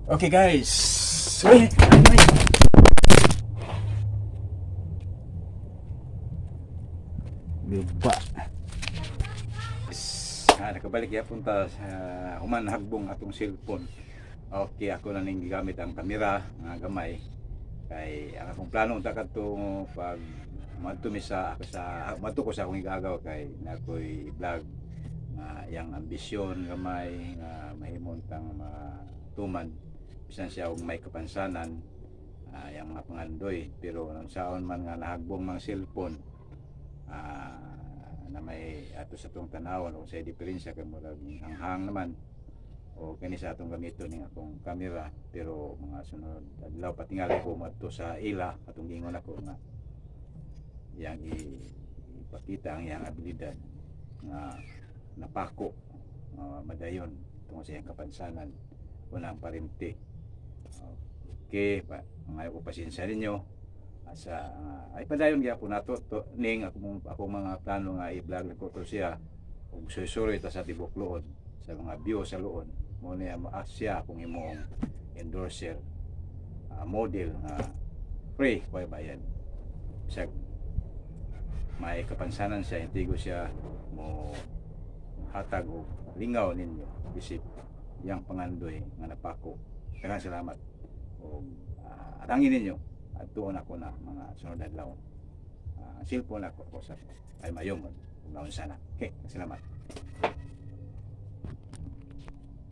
Okay, guys. Uy, ay, ay. Diba? Ah, nakabalik yapon ta sa human hagbong atong cellphone. Okay, ako na ning gigamit ang kamera nga gamay kay ang akong plano unta kadto pag madto mi sa ako sa madto ko sa akong igagaw kay na ako'y vlog nga iyang ambisyon gamay nga mahimong tang matuman bisan siya og may kapansanan, iyang mga pangandoy, pero saon man nga nahagbong mang cellphone na may ato sa atong tanawon o sa diferensya kay murag hanghang naman o kani sa atong gamiton ning akong kamera. Pero mga sunod adlaw patingali ko madto sa ila atong giingon ako nga iyang ipakita ang iyang abilidad nga napako madayon tungod sa iyang kapansanan, unang parente. Okay pa, ngayo ko pasensya ninyo sa ay padayon gyapon nato to ning akong akong mga plano nga i-vlog ko to siya ug suy-suroy ta sa tibok Loon sa mga view sa Loon mo niya siya akong imong endorser, model nga free, way bayad, bisag may kapansanan siya, intigo siya mo hatag og lingaw ninyo isip yang pangandoy nga napako. Daghang salamat ug atangin ninyo adtuon ako na mga sunod adlaw. Cellphone ako ko sa ay mayomon ug naon sana. Okay, salamat.